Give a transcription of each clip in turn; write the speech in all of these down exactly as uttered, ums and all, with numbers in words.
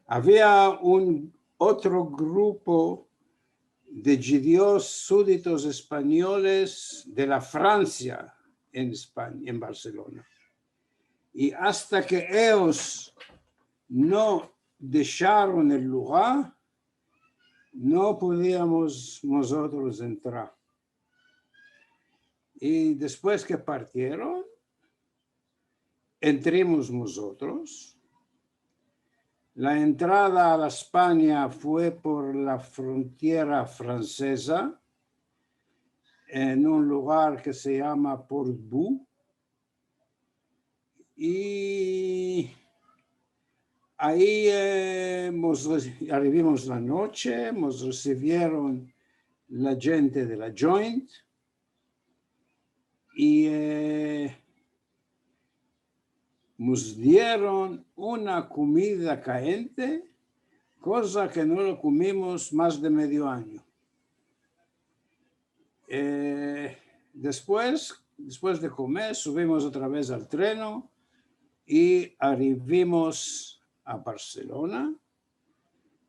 Avia un otro grupo de djudios suditos espanyoles de la Fransia en Espa-, en Barselona. I asta ke eyos no desharon el lugar, no podiamos mozotros entrar. I despues ke partieron, entrimos mozotros. La entrada a la Espanya fue por la frontiera franseza, en un lugar ke se yama Port-Bouc. I ayi, e, mos re-, arivimos la noche, mos resivieron la djente de la Joint i, e, mos dieron una kumida kayente, koza ke no lo kumimos mas de medio anyo. E, despues, despues de komer, suvimos otra vez al treno i arivimos a Barselona.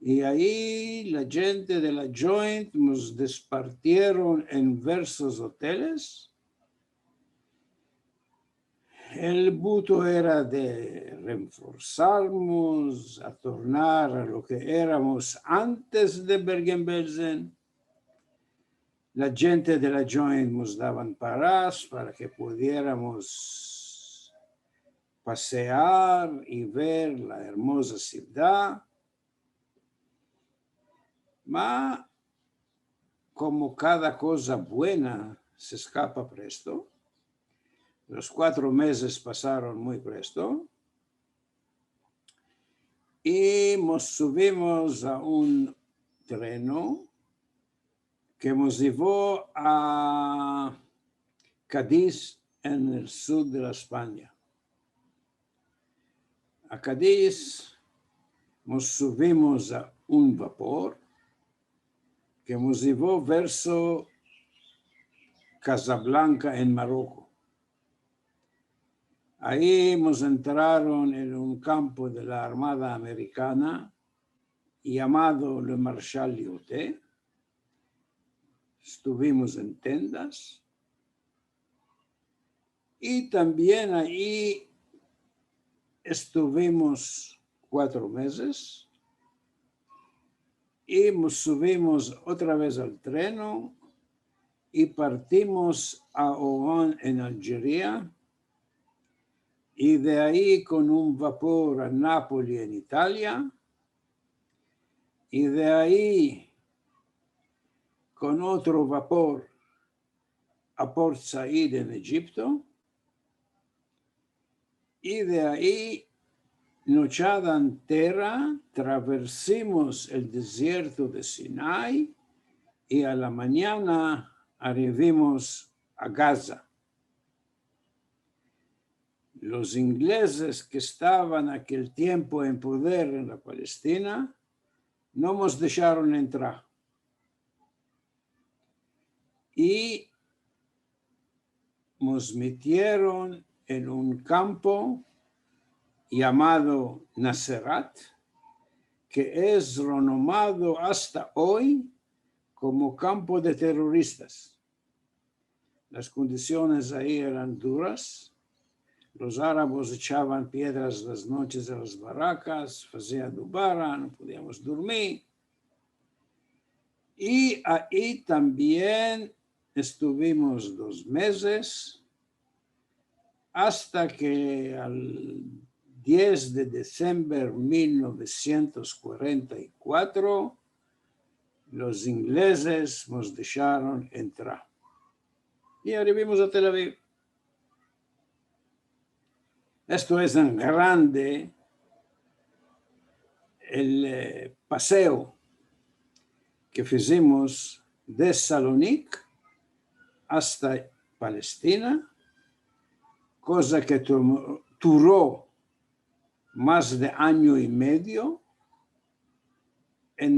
I ayi la djente de la Joint mos despartieron en versos oteles. El buto era de renforsarmos, a tornar a lo ke eramos antes de Bergen-Belsen. La djente de la Joint mos davan paras para ke pudieramos pasear i ver la ermoza sivdad. Ma, komo kada koza buena se eskapa presto, los kuatro mezes pasaron muy presto, i mos suvimos a un treno ke mos yivo a Kadiz, en el sud de la Espanya. A Kadiz mos suvimos a un vapor ke mos yivo verso Kazablanka en Maroko. Ayi mos entraron en un kampo de la Armada Amerikana yamado Le Maréchal Lyautey. Estuvimos en tendas. I tambien ayi estuvimos kuatro mezes. I mos suvimos otra vez al treno i partimos a Oran, en Aljeria, i de ayi kon un vapor a Napoli, en Italia, i de ayi kon otro vapor a Port Said, en Egipto, i de ayi nochada entera traversimos el dezierto de Sinai i a la manyana arivimos a Gaza. Los inglezes ke estavan akel tiempo en poder en la Palestina no mos desharon entrar. I mos metieron en un kampo yamado Naserat, ke es renomado asta oy komo kampo de teroristas. Las kondisiones ayi eran duras. Los arabos echavan piedras las noches a las barakas, fazia dubara, no podiamos durmir. I ayi tambien estuvimos dos mezes, asta ke al diez de desember mil novesientos kuarenta i kuatro, los inglezes mos desharon entrar. I arivimos a Tel Aviv. Esto es en grande el, e, paseo ke fizimos de Salonik asta Palestina, koza ke tomo-, duro mas de anyo i medio en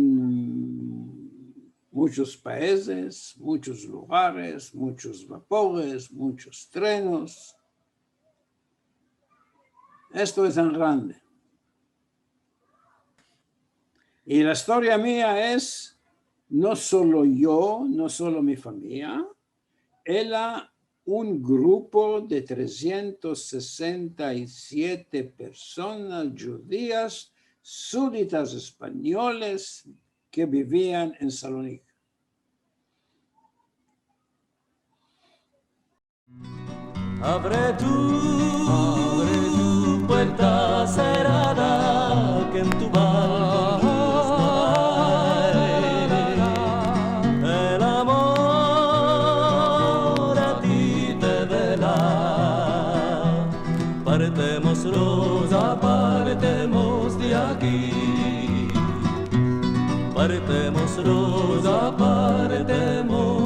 muchos paezes, muchos lugares, muchos vapores, muchos trenos. Esto es en grande. I la istoria mia es, no solo yo, no solo mi famiya, ela un grupo de tresientos sesenta i siete personas djudias, suditas espanyoles, ke bivian en Salonik. Avre tu, avre tu puerta serada, ke en tu balkon luz no ay. El amor a ti te vela. Partemos, roza, partemos de aki. Partemos, roza, partemos.